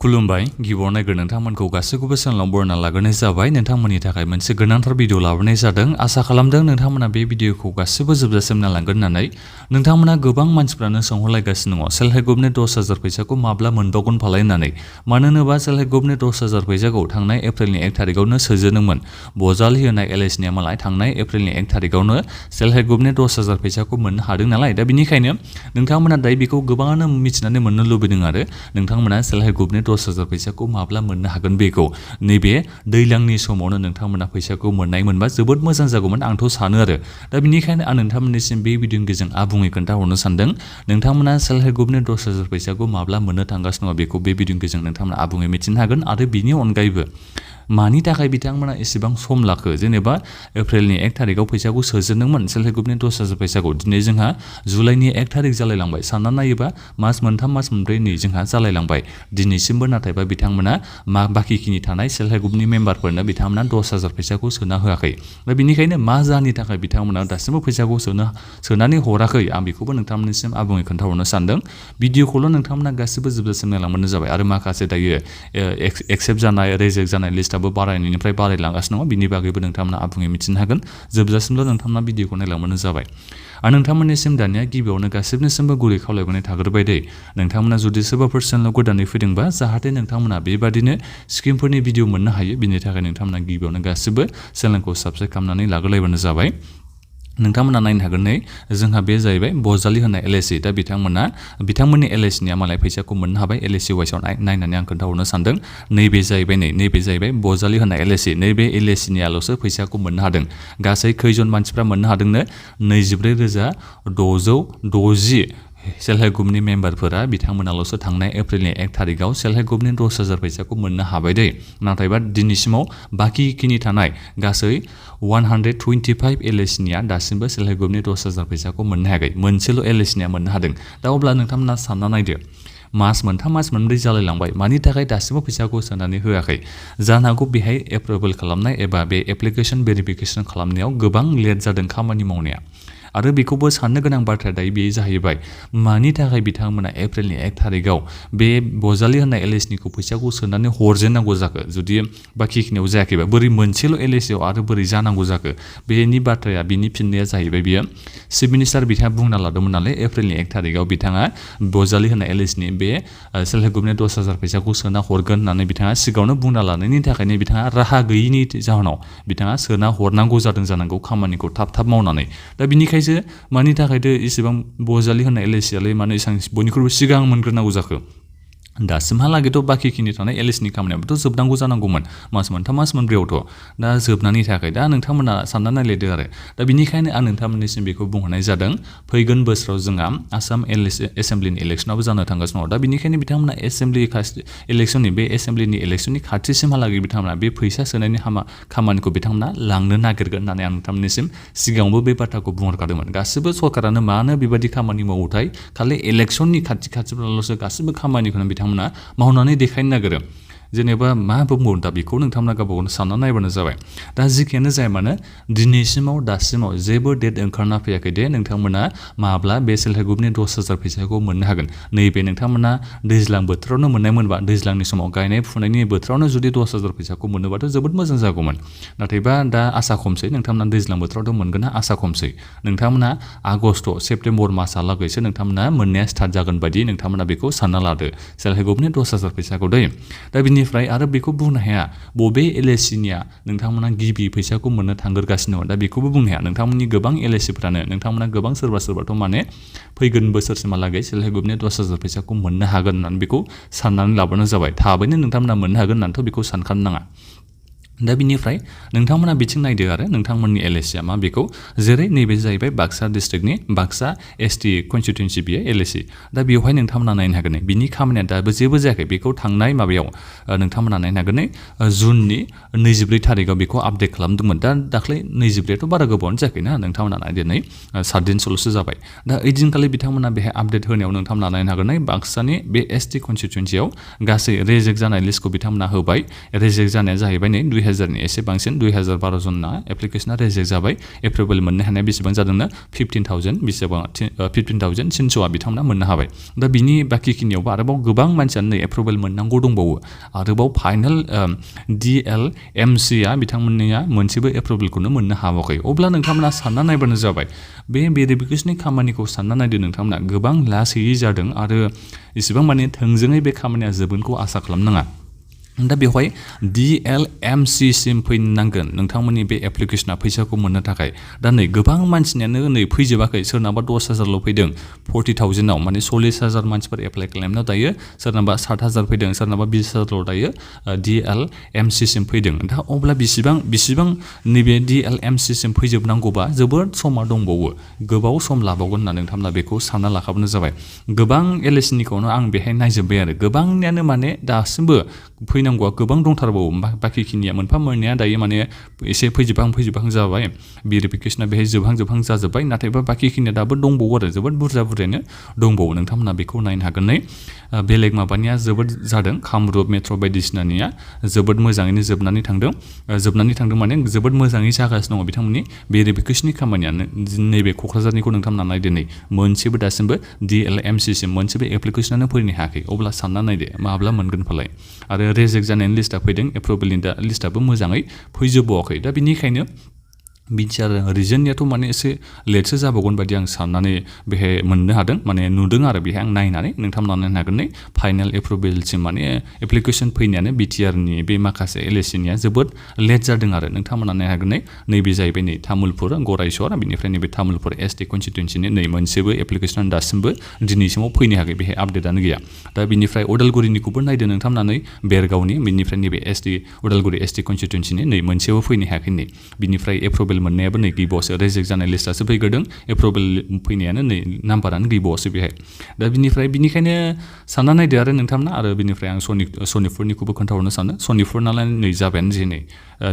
खुलुमबाय गिबियाव नायग्रो नोंथांमोनखौ गासैखौबो चेनेलाव बरायना लाग्रोनाय जाबाय नोंथांमोननि थाखाय मोनसे गोनांथार भिडिअ लाबोनाय जादों आसा खालामदों नोंथांमोना बे भिडिअखौ गासिबो जोबजासिम नायलांगोन होननानै नोंथांमोना गोबां मानसिफ्रानो सोंहरलायगासिनो दङ सेल्फ हेल्प ग्रुपनि 10,000 फैसाखौ माब्ला मोनबावगोन फालाय होननानै मानो होनोबा सेल्फ हेल्प ग्रुपनि 10,000 फैसाखौ थांनाय एप्रिलनि 1 तारिखआवनो सोजेनदोंमोन बजालि होनाय एलएसनिया मालाय थांनाय एप्रिलनि 1 तारिखआवनो सेल्फ हेल्प ग्रुपनि 10,000 फैसाखौ मोननो हादों नालाय दा बिनिखायनो नोंथांमोना दायो बेखौ गोबाङानो मिथिनानै मोननो लुबैदों आरो नोंथांमोना सेल्फ हेल्प ग्रुपनि 10,000 फैसाखौ माब्ला मोननो हागोन बेखौ नैबे दैज्लांनि समावनो नोंथांमोना फैसाखौ मोननाय मोनबा जोबोद मोजां जागौमोन आंथ' सानो आरो दा बिनिखायनो आं नोंथांमोननिसिम बे भिडिअनि गेजेरजों आबुङै खोन्थाहरनो सानदों नोंथांमोना सेल्फ हेल्प ग्रुपनि 10,000 फैसाखौ माब्ला मोननो थांगासिनो दङ बेखौ बे भिडिअनि गेजेरजों नोंथांमोना आबुङै मिथिनो हागोन आरो बिनि अनगायैबो मानि थाखाय बिथांमोना एसेबां सम लाखो जेनेबा एप्रिलनि 1 तारिखआव फैसाखौ सोजेनदोंमोन सेल्फ हेल्प ग्रुपनि 10,000 फैसाखौ दिनै जोंहा जुलाइनि 1 तारिख जालायलांबाय सानना नायोबा मास मोनथाम मास मोनब्रै नै जोंहा जालायलांबाय दिनैसिमबो नाथायबा बिथांमोना बाखिखिनि थानाय सेल्फ हेल्प ग्रुपनि मेम्बारफोरनो बिथांमोना 10,000 फैसाखौ सोना होआखै दा बिनिखायनो मा जाहोननि थाखाय बिथांमोना दासिमबो फैसाखौ सोनानै हराखै आं बेखौबो नोंथांमोननिसिम आबुङै खोन्थाहरनो सानदों भिडिअखौल' नोंथांमोना गासिबो जोबजासिम नायलांबानो जाबाय आरो माखासे दायो एक्सेप्ट जानाय रिजेक्ट जानाय लिस्टआबो बारायनायनिफ्राय बारायलांगासिनो दङ बिनि बागैबो नोंथांमोना आबुङै मिथिनो हागोन जोबजासिमल' नोंथांमोना भिडिअखौ नायलांबानो जाबाय आरो नोंथांमोननिसिम दानिया गिबियावनो गासिबनिसिमबो गुरै खावलायबोनाय थाग्रोबाय दे नोंथांमोना जुदि सोरबाफोर चेनेलाव गोदानै फैदोंबा जाहाथे नोंथांमोना बेबादिनो स्किमफोरनि भिडिअ मोननो हायो बिनि थाखाय नोंथांमोना गिबियावनो गासिबो चेनेलखौ साबस्क्राइब खालामनानै लाग्रोलायबानो जाबाय नोंथांमोना नायनो हागोन नै जोंहा बे जाहैबाय बजालि होननाय एलएसि दा बिथांमोननि एलएसिनिया मालाय फैसाखौ मोननो हाबाय एलएसि वाइसआव नायनानै आं खोन्थाहरनो सानदों नैबे जाहैबाय बजालि होननाय एलएसि नैबे एलएसिनियाल'सो फैसाखौ मोननो हादों गासै खैजन मानसिफ्रा मोननो हादोंनो 24,660 सेल्फ हेल्प ग्रुपनि मेम्बारफोरा बिथांमोनाल'सो थांनाय एप्रिलनि 1 तारिखआव सेल्फ हेल्प ग्रुपनि 10,000 फैसाखौ मोननो हाबाय दे नाथायबा दिनैसिमाव बाखिखिनि थानाय गासै 125 एलएसिनिया दासिमबो सेल्फ हेल्प ग्रुपनि 10,000 फैसाखौ मोननो हायाखै मोनसेल' एलएसिनिया मोननो हादों दा अब्ला नोंथांमोना सानना नायदो मास मोनथाम मास मोनब्रै जालायलांबाय मानि थाखाय दासिमबो फैसाखौ सोनानै होआखै जानो हागौ बेहाय एप्रुभेल खालामनाय एबा बे एप्लिकेसन भेरिफिकेसन खालामनायाव गोबां लेट जादों खामानि मावनाया आरो बेखौबो साननो गोनां बाथ्राया दायो बे जाहैबाय मानि थाखाय बिथांमोना एप्रिलनि 1 तारिखआव बे बजालि होननाय एलएसिनिखौ फैसाखौ सोनानै हरजेननांगौ जाखो जुदि बाखिखिनियाव जायाखैबा बोरै मोनसेल' एलएसिआव आरो बोरै जानांगौ जाखो बेनि बाथ्राया बिनि फिननाया जाहैबाय बियो चिफ मिनिस्टार बिथाङा बुंना लादोंमोन नालाय एप्रिलनि 1 तारिखआव बिथाङा बजालि होननाय एलएसिनि बे सेल्फ हेल्प ग्रुपनि 10,000 फैसाखौ सोना हरगोन होननानै बिथाङा सिगाङावनो बुंना लानायनि थाखायनो बिथाङा राहा गैयिनि जाहोनाव बिथाङा सोना हरनांगौ जादों जानांगौ खामानिखौ थाब मावनानै दा बिनिखायसो मानि थाखायथ' इसेबां बजालि होननाय एलएसियालाय मानो एसेबां बयनिख्रुइबो सिगां मोनग्रोनांगौ जाखो दासिमहालागैथ' बाखिखिनि थानाय एलएसिनि खामानियाबोथ' जोबनांगौ जानांगौमोन मास मोनथाम मास मोनब्रैयावथ' दा जोबनायनि थाखाय दा नोंथांमोना सानना नायलायदो आरो दा बिनिखायनो आं नोंथांमोननिसिम बेखौ बुंहरनाय जादों फैगोन बोसोराव जोंहा आसाम एसेम्ब्लिनि इलेक्सनाबो जानो थांगासिनो दङ दा बिनिखायनो बिथांमोना बे एसेम्ब्लिनि इलेक्सननि खाथिसिमहालागै बिथांमोना बे फैसा सोनायनि खामानिखौ बिथांमोना लांनो नागिरगोन होननानै आं नोंथांमोननिसिम सिगाङावबो बे बाथ्राखौ बुंहरखादोंमोन गासिबो सरकारानो मानो बेबायदि खामानि मावोथाय खालि इलेक्सननि खाथिब्लाल'सो गासिबो खामानिखौनो बिथांमोना मावनानै देखायनो नागिरो जेनेबा मा बुंबावनो दा बेखौ नोंथांमोना गावबा गावनो सानना नायबानो जाबाय दा जिखियानो जाया मानो दिनैसिमाव दासिमाव जेबो डेट ओंखारना फैयाखै दे नोंथांमोना माब्ला बे सेल्फ हेल्प ग्रुपनि 10,000 फैसाखौ मोननो हागोन नैबे नोंथांमोना दैज्लां बोथोरावनो मोननाय मोनबा दैज्लांनि समाव गायनाय फुनायनि बोथोरावनो जुदि 10,000 फैसाखौ मोनोबाथ' जोबोद मोजां जागौमोन नाथायबा दा आसा खमसै नोंथांमोना दैज्लां बोथोरावथ' मोनगोन ना आसा खमसै नोंथांमोना आगष्ट सेप्तेम्बर मासहालागैसो नोंथांमोना मोननाया स्टार्ट जागोन बायदि नोंथांमोना बेखौ सानना लादो सेल्फ हेल्प ग्रुपनि 10,000 फैसाखौ दै दा बिनिफ्राय आरो बेखौ बुंनो हाया बबे एलएसिनिया नोंथांमोना गिबि फैसाखौ मोननो थांगोरगासिनो दं दा बेखौबो बुंनो हाया नोंथांमोननि गोबां एलएसिफ्रानो नोंथांमोना गोबां सोरबाथ' माने फैगोन बोसोरसिमहालागै सेल्फ हेल्प ग्रुपनि 10,000 फैसाखौ मोननो हागोन होननानै बेखौ साननानै लाबानो जाबाय थाबैनो नोंथांमोना मोननो हागोन होननानैथ' बेखौ सानखानो नाङा दा बिनिफ्राय नोंथांमोना बिथिं नायदो आरो नोंथांमोननि एलएसिया मा बेखौ जेरै नैबे जाहैबाय बाक्सा डिस्ट्रिक्टनि बाक्सा एसटि कनस्टिटुएन्सि बियो एलएसि दा बेवहाय नोंथांमोना नायनो हागोन बिनि खामानिया दाबो जेबो जायाखै बेखौ थांनाय माबायाव नोंथांमोना नायनो हागोन जुननि 24 तारिखआव बेखौ आपडेट खालामदोंमोन दा दाख्लै 24थ' बारा गोबावानो जायाखै ना नोंथांमोना नायदो नै 7 दिनसोल'सो जाबाय दा ओइदिनखालि बिथांमोना बेहाय आपडेट होनायाव नोंथांमोना नायनो हागोन बाक्सानि बे एसटि कनस्टिटुएन्सियाव गासै रिजेक्ट जानाय लिस्टखौ बिथांमोना होबाय रिजेक्ट जानाया जाहैबाय नै 2000नि एसे बांसिन 2012 जनना एप्लिकेशना रिजेक्ट जाबाय एप्रुभेल मोननो हानाय बेसेबां जादोंना 15000 बेसेबां 15300 बिथांमोना मोननो हाबाय दा बिनि बाकिखिनियावबो आरोबाव गोबां मानसियानो नै एप्रुभेल मोननांगौ दंबावो आरोबाव फाइनाल DLMC आ बिथांमोननिया मोनसेबो एप्रुभेलखौनो मोननो हाबाखै अब्ला नोंथांमोना सानना नायबानो जाबाय बे भेरिफिकेशननि खामानिखौ सानना नायदो नोंथांमोना गोबां लासैयै जादों आरो इसेबां माने थोंजोङै बे खामानिया जोबगोनखौ आसा खालामनाङा दा बेवहाय DLMC सिम फैनो नांगोन नोंथांमोननि बे एप्लिकेशना फैसाखौ मोननो थाखाय दा नै गोबां मानसिनियानो नै फैजोबाखै सोरनाबा 10000ल' फैदों 40000 आव माने 40000 मानसिफोर एप्लाइ खालामनायाव दायो सोरनाबा 70000 फैदों सोरनाबा 20000ल' दायो DLMC सिम फैदों दा अब्ला बिसिबां नैबे DLMC सिम फैजोबनांगौबा जोबोद समा दंबावो गोबाव सम लाबावगोन होनना नोंथांमोना बेखौ सानना लाखाबानो जाबाय गोबां LSनिखौनो आं बेहाय नायजोब्बाय आरो गोबांनियानो माने दासिमबो फैनांगौआ गोबां दंथारबावो बाकिखिनिया मोनफा मोननैया दायो माने एसे फैजोबहां जाबाय भेरिफिकेशना बेहाय जोबहां जाजोब्बाय नाथायबा बाकिखिनिया दाबो दंबावो आरो जोबोद बुरजायैनो दंबावो नोंथांमोना बेखौ नायनो हागोन नै बेलेग माबानिया जोबोद जादों कामरुप मेट्र' बायदिसिनानिया जोबोद मोजाङैनो जोबनानै थांदों माने जोबोद मोजाङै जागासिनो दङ बिथांमोननि भेरिफिकेशननि खामानिया नैबे क'क्राझारनिखौ नोंथांमोना नायदो नै मोनसेबो दासिमबो DLMC सिम मोनसेबो एप्लिकेशनानो फैनो हायाखै अब्ला सानना नायदो माब्ला मोनगोन फालाय आरो रिजेक्ट जानायनि लिस्टआ फैदों एप्रुभेलनि लिस्टआबो मोजाङै फैजोबाखै दा बिनिखायनो बिटिआर रिजननियाथ' माने एसे लेटसो जाबावगोन बायदि आं साननानै बेहाय मोननो हादों माने नुदों आरो बेहाय आं नायनानै नोंथांमोना नायनो हागोन नै फाइनाल एप्रुभेलसिम माने एप्लिकेशन फैनायानो बिटिआरनि बे माखासे LSनिया जोबोद लेट जादों आरो नोंथांमोना नायनो हागोन नै नैबे जाहैबाय नै तामुलपुर गरायसर बिनिफ्राय नैबे तामुलपुर ST कनस्टिटुवेन्सिनि नै मोनसेबो एप्लिकेशन दासिमबो दिनैसिमाव फैनो हायाखै बेहाय आपडेटआनो गैया दा बिनिफ्राय उदालगुरिनिखौबो नायदो नोंथांमोना नै बेरगावनि बिनिफ्राय नैबे उदालगुरि ST कनस्टिटुवेन्सिनि नै मोनसेबो फैनो हायाखै नै बिनिफ्राय एप्रुभेल मोननायाबो नै गैबावसो रिजेक्ट जानाय लिस्टआसो फैग्रोदों एप्रुभेल फैनायानो नै नाम्बारानो गैबावसो बेहाय दा बिनिखायनो सानना नायदो आरो नोंथांमोना आरो बिनिफ्राय आं सनितपुरनिखौबो खोन्थाहरनो सानो सनितपुर नालाय नै जाबायानो जे नै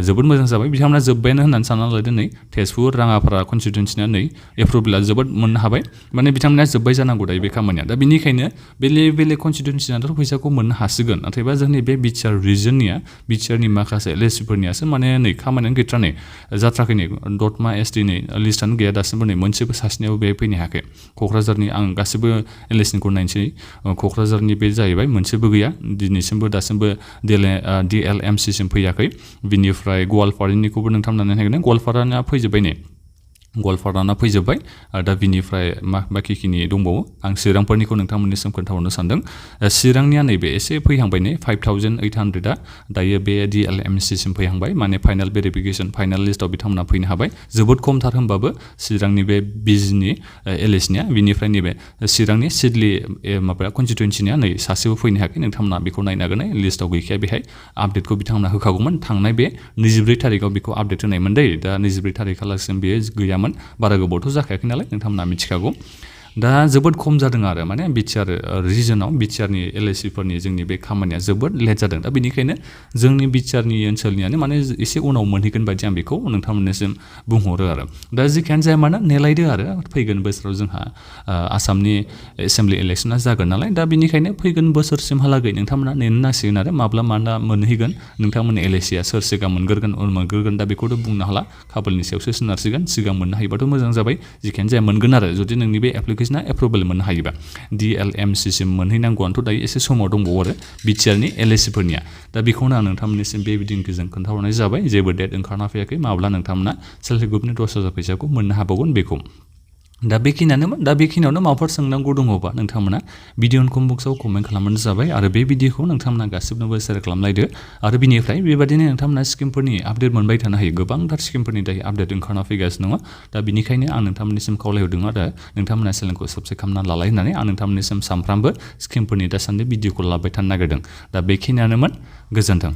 जोबोद मोजां जाबाय बिथांमोना जोब्बायानो होननानै सानना लादों नै तेजपुर राङापारा कनस्टिटुवेन्सिना नै एप्रुभेला जोबोद मोननो हाबाय माने बिथांमोना जोब्बाय जानांगौ दायो बे खामानिया दा बिनिखायनो बेलेग कनस्टिटुवेन्सिनाथ' फैसाखौ मोननो हासिगोन नाथायबा जोंनि बे बिटिआर रिजननिया बिटिआरनि माखासे LSफोरनियासो माने नै खामानियानो गैथारा नै जाथ्राखै नै दतमा ST नै लिस्टआनो गैया दासिमबो नै मोनसेबो सासेनियाबो बेहाय फैनो हायाखै क'क्राझारनि आं गासिबो LSनिखौ नायनोसै क'क्राझारनि बे जाहैबाय मोनसेबो गैया दिनैसिमबो दासिमबो DLMC सिम फैयाखै बिनिफ्राय गवालपारानिखौबो नोंथांमोना नायनो हागोन गवालपाराना फैजोब्बाय नै गवालपाराना फैजोब्बाय दा बिनिफ्राय बाकिखिनि दंबावो आं चिरांफोरनिखौ नोंथांमोननिसिम खोन्थाहरनो सानदों चिरांनिया नैबे एसे फैहांबाय नै 5800 दायो बे DLMC सिम फैहांबाय माने फाइनाल भेरिफिकेशन फाइनाल लिस्टआव बिथांमोना फैनो हाबाय जोबोद खमथार होनबाबो चिरांनि बे बिजनि LSनिया बिनिफ्राय नैबे चिरांनि सिडली माबा कनस्टिटुवेन्सिनिया नै सासेबो फैनो हायाखै नोंथांमोना बेखौ नायनो हागोन लिस्टआव गैखाया बेहाय आपडेटखौ बिथांमोना होखागौमोन थांनाय बे 24 थारिखआव बेखौ आपडेट होनायमोन दै दा 24 थारिखहालागैसिम बेयो गैयामोन बारा गोबावथ' जाखायाखै नालाय नोंथांमोना मिथिखागौ दा जोबोद खम जादों आरो माने बिटिआर रिजनाव बिटिआरनि LSफोरनि जोंनि बे खामानिया जोबोद लेट जादों दा बेनिखायनो जोंनि बिटिआरनि ओनसोलनियानो माने एसे उनाव मोनहैगोन बायदि आं बेखौ नोंथांमोननिसिम बुंहरो आरो दा जिखियानो जाया मानो नेलायदो आरो फैगोन बोसोराव जोंहा आसामनि एसेम्बलि इलेक्सना जागोन नालाय दा बेनिखायनो फैगोन बोसोरसिमहालागै नोंथांमोना नेनो नांसिगोन आरो माब्ला मोनहैगोन नोंथांमोननि LSआ सोर सिगां मोनग्रोगोन दा बेखौथ' बुंनो हाला खाफालनि सायावसो सोनारसिगोन सिगां मोननो हायोबाथ' मोजां जाबाय जिखियानो जाया मोनगोन आरो जुदि नोंनि बे एप्लिकेशना एप्रुभेल मोननो हायोबा DLMC सिम मोनहैनांगौआनोथ' दायो एसे समाव दंबावो आरो बिटिआरनि LSफोरनिया दा बेखौनो आं नोंथांमोननिसिम बे बिदिंखौ खोन्थाहरनाय जाबाय जेबो डेट ओंखारना फैयाखै माब्ला नोंथांमोना सेल्फ हेल्प ग्रुपनि 10000 फैसाखौ मोननो हाबावगोन बेखौ दा बेखिनियावनो माबाफोर सोंनांगौ दङबा नोंथांमोना भिडिअ कमेन्ट बक्सआव कमेन्ट खालामबानो जाबाय आरो बे भिडिअखौ नोंथांमोना गासिबनोबो शेयार खालामलायदो आरो बिनिफ्राय बेबादिनो नोंथांमोना स्किमफोरनि आपडेट मोनबाय थानो हायो गोबांथार स्किमफोरनि दायो आपडेट ओंखारना फैगासिनो दङ दा बिनिखायनो आं नोंथांमोननिसिम खावलायहरदों आरो नोंथांमोना चेनेलखौ साबस्क्राइब खालामना लालाय होननानै आं नोंथांमोननिसिम सानफ्रामबो स्किमफोरनि दासान्दि भिडिअखौ लाबाय थानो नागिरदों दा बेखिनियानोमोन गोजोन्थों